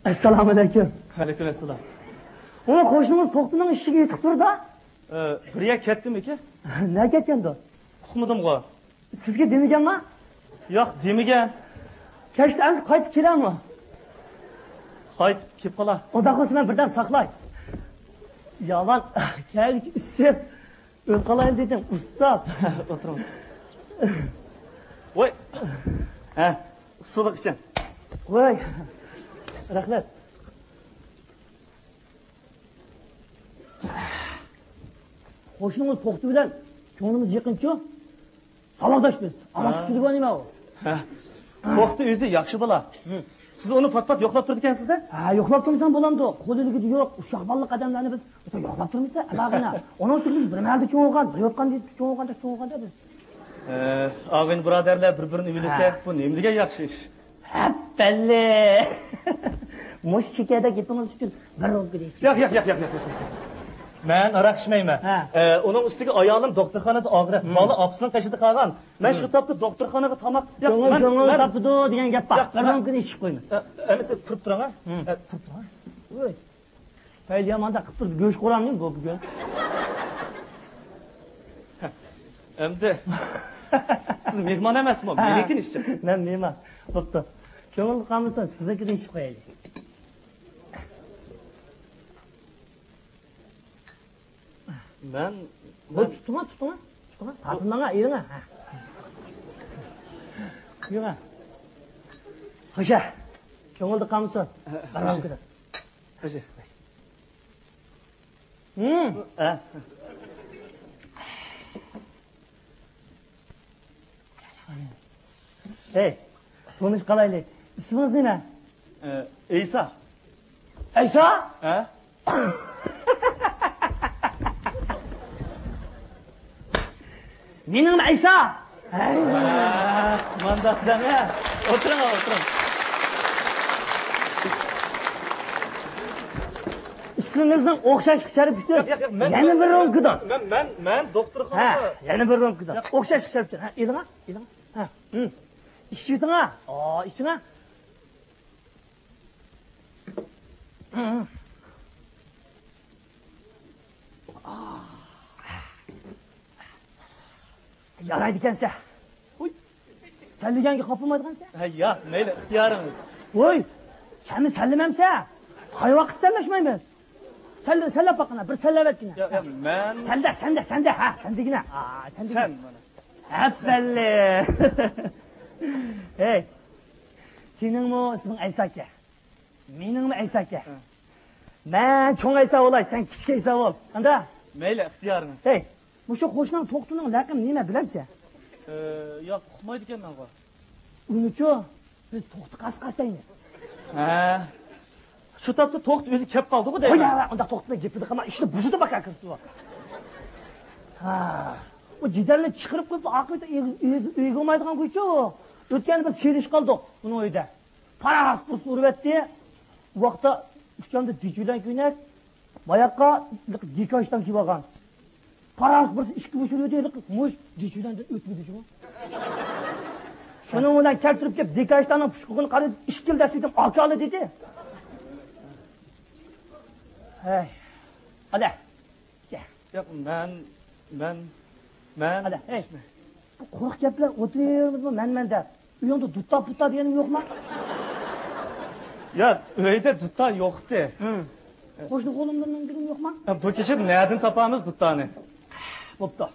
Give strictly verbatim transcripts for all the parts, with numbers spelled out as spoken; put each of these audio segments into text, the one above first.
ئەسسالامۇئەلەيكۇم. ۋەئەلەيكۇم ئەسسالام. ئۇ قوشنىڭىز توختىنىڭ ئىشىكى يېتىپ تۇردا. ئە، بىر يەر كەتتىمىكى؟ نە كەتكەندۇ؟ ئۇقمىدىمغۇ. سىزگە دېمىگەنما؟ ياق، دېمىگەن. كەچتە ئەمسە قايتىپ كېلەمۇ؟ قايتىپ كېلىپ قالا. ئۇنداق بولسا مەن بىردەم ساقلاي. يامان، كەلگۈچە ئىچىپ ئۆلۈپ قالايلى دېدىم، ئۇستاز. ئولتۇرۇڭ. ۋاي. ھە، سۇلۇق ئىچىڭ. ۋاي. رەھمەت. قوشنىڭىز توختى بىلەن كۆڭلىمىز يېقىنچۇ. ساۋاقداش بىز. ئاۋاز ھە. كۈچلۈك نېمە ئۇ؟ ھە. توختى ئۆزى ياخشى بالا. ھە. سىز ئۇنى پات-پات يوقلاپ تۇرىدىكەنسىز-دە؟ ھە، يوقلاپ تۇرمىسام بولامدۇ؟ قول ئىلكىدە يوق، ئۇششاق بالىلىق ئادەملەرنى بىز يوقلاپ تۇرمىسا، ئەلاغىنە. ئۇنىڭ ئۈچۈن بىز بىر مەھەلدە چوڭ بولغان، بىر يوتقان چوڭ بولغان، چوڭ بولغان-دە بىز. ئە، ئاغىنە بۇرادەرلەر بىر-بىرىنى ئۆيلىسە، ھە. بۇ نېمە دېگەن ياخشى ئىش؟ ھەپپەللى! مۇشۇ شېكەردەك گېپىڭىز ئۈچۈن بىر رومكىنى ئىچىڭ. ياق، ياق، ياق، ياق، ياق، ياق. مەن ھاراق ئىچمەيمەن. ھە. ئە، ئۇنىڭ ئۈستىگە ئايالىم دوختۇرخانىدا ئاغرىپ، ھىم. بالا ئاپىسىنىڭ قېشىدا قالغان. مەن ھىم. شۇ تاپتا دوختۇرخانىغا تاماق، ياق، كۆڭۈل، مەن، كۆڭۈل مەن تاپىدۇ دېگەن گەپ بار. ياق، بىر مەن، رومكىنى ئىچىپ قويىمىز. ئە، ئەمىسە، تۇرۇپ تۇرۇڭ، ھە. ھىم. ئە، تۇرۇپ تۇرۇڭ، ھە. ۋوي. پەيلى ياماندا قىپتۇ، گۆش قورامنى بۇ بۈگۈن. ئەمدى سىز مېھمان ئەمەسمۇ؟ ھە. مېنىڭكىنى ئىچسەك. مەن مېھمان. بوپتۇ. كۆڭۈل قالمىسۇن، سىزنىڭكىنى ئىچىپ قويايلى. مەن، بۇ مەن تۇتۇڭا، تۇتۇڭا، تۇتۇڭا. تارتىنماڭا، ئېلىڭا. ھە. يۈرۈڭە. خوشە. كۆڭۈلدە قالمىسۇن. ھە، بارمامكىدە. خوشە. ھە. ھەي، تونۇشۇپ قالايلى. ئىسمىڭىز نېمە؟ ئە، ئەيسا. ئەيسا؟ ھە؟ مېنىڭمۇ ئەيسا. ھە، مانداق دەڭە. ئولتۇرۇڭ، ئولتۇرۇڭ. ئىسمىڭىزنىڭ ئوخشاشلىق شەرىپى ئۈچۈن يەنە بىر رومكىدا. مەن، مەن، مەن دوختۇرخانىدا. ھە، يەنە بىر رومكىدا. ئوخشاشلىق شەرىپى ئۈچۈن. ھە، ئېلىڭا، ئېلىڭا. ھە. ھىم. ئىچىۋېتىڭا. ئا، ئىچىڭا. ھىم. يارايدىكەنسە. ھۇي. سەنلىگەنگە خاپىلىمايدىغانسە. ھە، ياق، مەيلى، ئىختىيارىڭىز. ھۇي. سەنمۇ سەنلىمەمسە؟ قايۋاقىت سەنلەشمەيمىز. سەنلە، سەنلەپ باققىنا، بىر سەنلەۋەتكىنە. ياق، ياق، مەن. سەندە، سەندە، سەندە، ھە، سەندىگىنە. ئا، سەندىگىنە. سەن مانا. ھەپپەللى. ھەي. سېنىڭمۇ ئىسمىڭ ئەيسا ئىكەن. مېنىڭمۇ ئەيسا ئىكەن. ھە. مەن چوڭ ئەيسا بولاي، سەن كىچىك ئەيسا بول. ئانداق؟ مەيلى، ئىختىيارىڭىز. ھەي. مۇشۇ قوشناڭ توختىنىڭ لەقىمى نېمە، بىلەمسەن؟ ئى، ياق، ئۇقمايدىكەنمەنغۇ. ئۇنىچۇ، بىز توختى قاسقاس دەيمىز. ھە. شۇ تاپتا توختى ئۆزى كەپ قالدىغۇ دەيمەن. قوي، ئۇنداق توختى بىلەن گېپىدە قالما، ئىشنى بۇزىدۇ باكا كىرسىتىۋ. ھا. ئۇ جېدەلنى چىقىرىپ قويۇپ، ئاقىۋىتى ئۆيگە، ئۆيگە، ئۆيگە بولمايدىغان گۇيچۇ. ئۆتكەندە بىر سېلىشىپ قالدۇق ئۇنىڭ ئۆيىدە. پاراق بىرسى ئۇرۇۋەتتى. ئۇ ۋاقىتتا ئۇچامدا دېچى بىلەن كۆينەك، ماياققا دېكاژدان كىيىۋالغان. پاراق بىرسى ئىككى مۇشۇ ئۆتۈۋېلىپ، مۇش دېچى بىلەن ئۆتمىدى جۇمۇ. شۇنىڭ بىلەن كەلتۈرۈپ كېلىپ، دېكاژداننىڭ پۇچقىقىنى قارىدى، ئىككىلا دەسسىدىم، ئاكالى دېدى. ھەي. ئادە. ياق، مەن، مەن، مەن. ئەلە، ھەي، بۇ قۇرۇق گەپ بىلەن ئولتۇرۇۋېرىمىزمۇ مەن، مەن دەپ؟ ئۆيۈڭدە دۇتتا پۇتتا دېگەننىڭ يوقما؟ ياق، ئۆيدە دۇتتا يوقتى. ھىم. قوشنا قولۇمدىن يوقما؟ بۇ كېچە نەدىن تاپامىز دۇتتانى؟ بوپتۇ.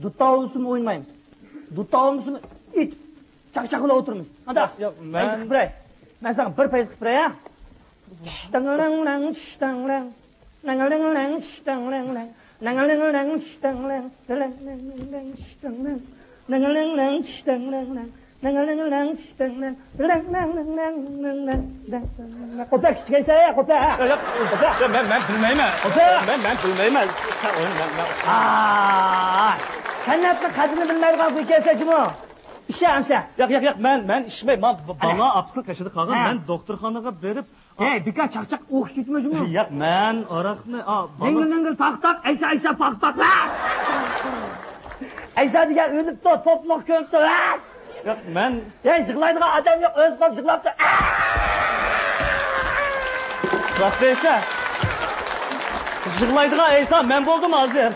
دۇتتا ئوينىسىمۇ ئوينىمايمىز. دۇتتا ئوينىسىمۇ ئېيتىپ، چاقچاق بىلەن ئولتۇرىمىز. ئانداق. ياق، مەن، مەن ساڭا بىر پەيز قىلىپ بېرەي، ھە؟ شىتاڭ، شىتاڭ، شىتاڭ. قوپە، كىچىكەيسەن، قوپە. ياق، ياق، مەن، مەن بىلمەيمەن. قوپە. مەن، مەن بىلمەيمەن. ئاھ، سەنئەتنىڭ قەدرىنى بىلمەيدىغان بۇ ئىكەنسەن جۇمۇ. ئىچە ئەمسە. ياق، ياق، ياق، مەن، مەن ئىچمەي. ما، ب-، بالا ئاپىسىنىڭ قېشىدا قالغان. ھە. مەن دوختۇرخانىغا بېرىپ، ھەي، بىكار چاقچاق ئوخشىتىپمۇ جۇمۇ. ياق، مەن ئاراقنى، ئا، بالا. دەڭگىل دەڭگىل تاق تاق، ئەيسا ئەيسا پاق پاق. ئەيسا دېگەن ئۆلۈپتۇ، توپلۇق كۆمۈپتۇ. ياق، مەن. ھەي، يىغلايدىغان ئادەم يوق، ئۆزى قوپ يىغلاپتۇ. راست دەيسەن. يىغلايدىغان ئەيسا مەن بولدۇم ھازىر.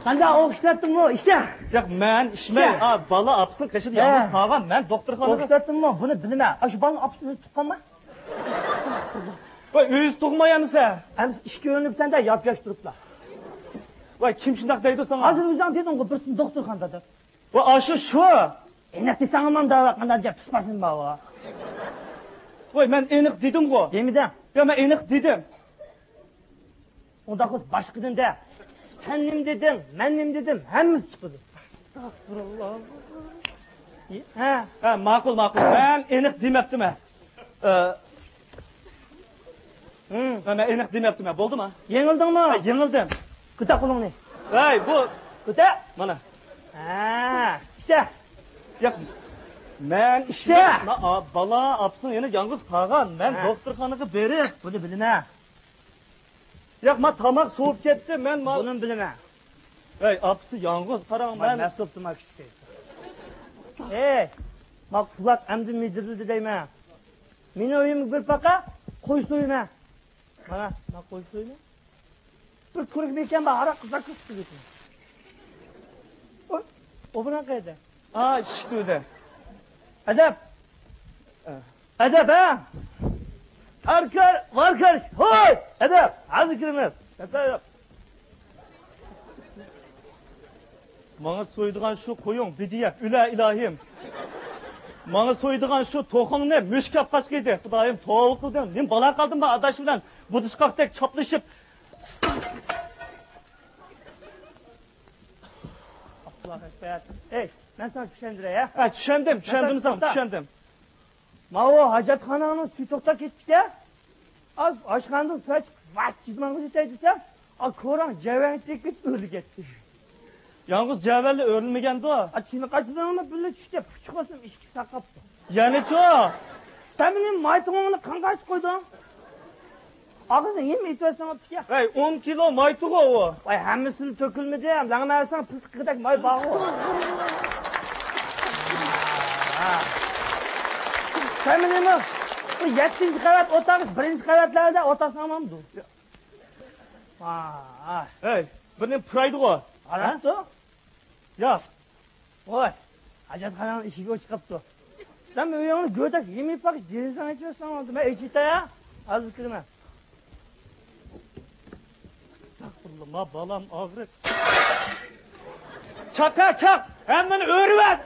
قانداق ئوخشىتىۋەتتىمغۇ ئىشە؟ ياق، مەن ئىشمەن. ئىشە. ئا، بالا ئاپىسىنىڭ قېشىدا ھە. يالغۇز قالغان. مەن دوختۇرخانىدا. ئوخشىتىۋەتتىمغۇ؟ بۇنى بىلىمەن. ئاشۇ بالىنىڭ ئاپىسى ئۆزى تۇغقانما؟ ۋاي، ئۆزى تۇغماي ئەمىسە. ئەمىسە ئىككى ئۆلۈپسەن-دە، ياپياش تۇرۇپلا. ۋاي، كىم شۇنداق دەيدۇ ساڭا؟ ھازىر ئۆزۈڭ دېدىڭغۇ، بىرسىنى دوختۇرخانىدا دەپ. ۋاي، ئاشۇ شۇ. ئېنىق دېسەڭ ئامان دەۋاتقاندا گەپ پىسپاسىم بارغۇ. ۋاي، مەن ئېنىق دېدىمغۇ. دېمىدىڭ. يا، مەن ئېنىق دېدىم. ئۇنداق بولسا باشقىدىن دە. سەن نېمە دېدىڭ، مەن نېمە دېدىم، ھەممىسى چىقىدۇ. ئەستەغپۇرۇللا. ھە. ھە، ماقۇل، ماقۇل. مەن ئېنىق دېمەپتىمەن. ئە، ھىم. ھە، مەن ئېنىق دېمەپتىمەن. بولدىما؟ يېڭىلدىڭمۇ؟ ھە، يېڭىلدىم. كۆتەر قولۇڭنى. ھەي، بۇ. كۆتەر. مانا. ھە، ئىشتە. ياق، مەن ئىشتە. ئىشتە. ما-، ئا-، بالا ئاپىسىنىڭ يەنە يالغۇز قالغان. مەن ھە. دوختۇرخانىغا بېرىپ. بۇنى بىلىمەن. ياق، ما تاماق سوۋۇپ كەتتى، مەن ما- بۇنىمۇ بىلىمەن. ھەي، ئاپىسى يالغۇز، قاراڭ، مەن مەن سوپتۇم ئاكىشكە. ھەي، ما قۇلاق ئەمدى مىدىرلىدى دەيمەن. مېنىڭ ئۆيۈمگە بېرىپ باقە، قوي سويىمەن. مانا، ما قوي سويىمەن. بىر كۆرۈك مېكەن بار، ھاراق قىزار كۆپ. ئۇ، ئۇ بۇنىڭ قەيدە؟ ئا، ئىشىك تۈۋىدە. ئەدەپ. ئە. ئەدەپ، ھە؟ ئەركەر، ۋاركەر، ھوي! ئەدەپ، ھازىر كىرىمىز. ئەدەپ. ماڭا سويىدىغان شۇ قويۇڭ، بىدىيە، ئۆلە ئىلاھىم. ماڭا سويىدىغان شۇ توخۇڭنى مۈشۈك ئاپ قاچقىيدى. خۇدايىم، توۋا قىلدىم. نېمە بالا قالدىم مەن ئاداش بىلەن بۇدۇشقاقتەك چاپلىشىپ. ئاللاھۇ ئەكبەر. ئەي، مەن ساڭا چۈشەندۈرەي، ھە؟ ھە، چۈشەندىم، چۈشەندىم ساڭا، توختا. چۈشەندىم. ماۋۇ ھاجەتخاناڭنىڭ سۈيى توختاپ كېتىپتىكەن. ئاز ئاشخانىدىن سۇ ئىچىپ، ۋاچ جىزماڭغا يېتەي دېسەم، ئا، كوراڭ جەۋەڭ تېگىپ ئۆرۈلۈپ كەتتى. يالغۇز جەۋەنلا ئۆرۈلمىگەندۇ. ئا، چىنە قاچىلىرىڭلا بىللە چۈشتى، پۇچۇق بولسۇن ئىككى ساقاپتۇ. يەنىچۇ؟ سەن مېنىڭ مايتىڭىمنى قانغا ئاچىپ قويدۇڭ؟ ئاغزىنى يېمە ئېتىۋەتسەڭ بوپتىكەن. ھەي، ئون كىلو مايتىغۇ ئۇ. ۋاي، ھەممىسىنى تۆكۈلمىدى، لەڭمەرسەڭ پىلتىقىدەك ماي بارغۇ. سەن مېنىمۇ بۇ يەتتىنچى قەۋەت ئوتاق، بىرىنچى قەۋەتلەردە ئولتۇرساڭ بولامدۇ؟ ھەي، بىرنى پۇرايدىغۇ. قاراپتۇ. ياق. ۋاي، ھاجەتخانىنىڭ ئىشىكى ئوچۇق قاپتۇ. سەن ئۆيۈڭنى گۆدەك يېمىپ باقىش، دېرىزەڭ ئېچىۋەتسەڭ بولدى. مەن ئېچىۋېتەي ھە. ھازىر كىرىمەن. ئەستەغپۇرۇللا، ما بالام ئاغرىق. چاقا، چاق! ھەممىنى ئۆرۈۋەت!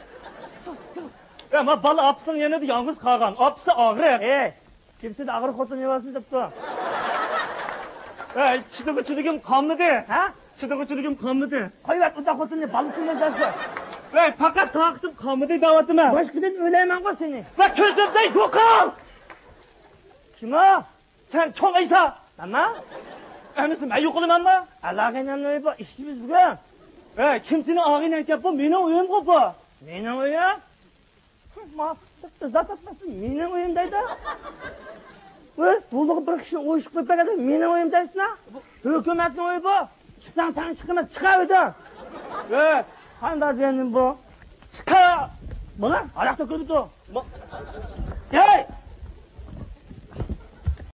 ئە، ما بالا ئاپىسىنىڭ يېنىدا يالغۇز قالغان. ئاپىسى ئاغرىق. ئەي، كىمسىدە ئاغرىق خوتۇن يەۋالسۇن دەپتۇ. ئەي، چىدىغۇچىلىكىم قالمىدى. ھە؟ چىدىغۇچىلىكىم قالمىدى. قويۇۋەت ئۇنداق خوتۇننى، بالىسىنى دەرسە. ئەي، پەقەت تاقىتىم قالمىدى دەۋاتىمەن. باشقىدىن ئۆيلەيمەنغۇ سېنى. ۋە كۆزۈمدىن يوقال! كىم ئۇ؟ سەن چوڭ ئەيسا! مەنمۇ؟ ئەمىسە مەن يوقىلىمەنمۇ؟ ئالاغىنەمنى بار، ئىشچىمىز بۈگۈن. ئەي، كىم سېنىڭ ئاغىنەڭكەن؟ بۇ مېنىڭ ئۆيۈمغۇ بۇ. مېنىڭ ئۆيۈم؟ ما، زات ئاتماسمۇ مېنىڭ ئۆيۈم دەيدۇ. ئۆي، بۇلۇغ بىر كىشىنى ئويۇشۇپ قويۇپ بەرگەندە مېنىڭ ئۆيۈم دەيسىنا؟ ھۆكۈمەتنىڭ ئۆيى بۇ. چىقساڭ سەن چىقىمەن، چىقار ئۆيدىن. ئۆي. قانداق دېگەن بۇ؟ چىقار. بۇلار ھاراق تۆكۈلۈپتۇ. ما- ھەي!